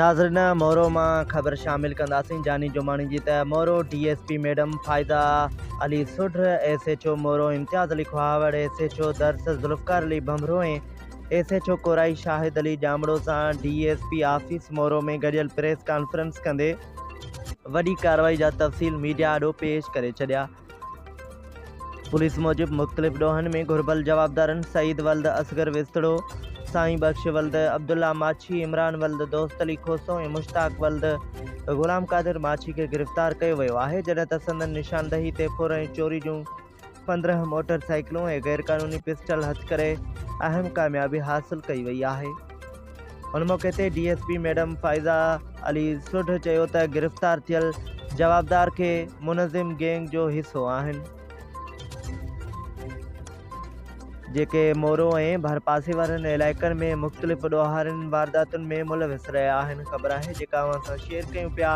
ناظرين مورو مان خبر شامل ڪنداسين جاني جماڻي جي ته Moro D S P madam Faiza Ali Sodhar, S H O Moro Imtiaz Ali Khahawar, S H O Dars Zulfiqar Ali Bhanbhro ۽ S H O Korai Shahid Ali Jamro سان D S P office Moro ۾ گڏيل press conference ڪندي وڏي ڪارروائي جا تفصيل media آڏو پيش ڪري ڇڏيا. پوليس موجب مختلف ڏوهن ۾ گهربل جوابدارن سعيد ولد اصغر وستڙو، سائين بخش ولد عبدالله ماڇي، عمران ولد دوست علي کوسو ۽ مشتاق ولد غلام قادر ماڇي کي گرفتار ڪيو ويو آهي، جڏهن ته سندن نشاندهي تي ڦر ۽ چوري جون 15 موٽر سائيڪلون ۽ غيرقانوني پسٽل هٿ ڪري اهم ڪاميابي حاصل ڪئي وئي آهي. ان موقعي تي D S P madam Faiza Ali Sodh چيو ته گرفتار ٿيل جوابدار کي منظم گينگ جو حصو آهن، جيڪي مورو ۽ ڀرپاسي وارن علائقن ۾ مختلف ڏوهارين وارداتن ۾ ملوث رهيا آهن. خبر آهي جيڪا اوهان سان شيئر ڪيون پيا.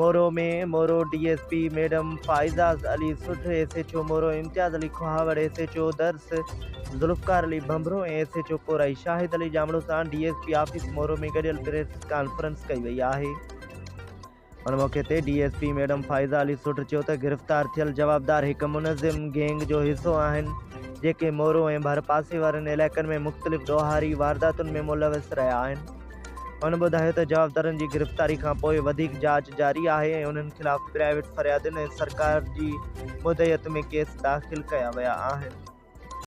Moro ۾ Moro D S P madam Faiza Ali Sodh, S H O Moro Imtiaz Ali Khahawar, S H O Dars Zulfiqar Ali Bhanbhro ۽ S H O Korai Shahid Ali Jamro سان D S P office Moro ۾ گڏيل press conference ڪئي وئي آهي. ان موقعي تي D S P madam Faiza Ali Sodh چيو ته گرفتار ٿيل جوابدار هڪ منظم گينگ جو حصو آهن جيڪي مورو ۽ ڀرپاسي وارن علائقن ۾ مختلف ڏوهاري وارداتن ۾ ملوث رهيا آهن. هن ٻڌايو ته جوابدارن جي گرفتاري کانپوء وڌيڪ جاچ جاري آهي ۽ انهن خلاف پرائيويٽ فريادين ۽ سرڪار جي مدعيت ۾ ڪيس داخل ڪيا ويا آهن.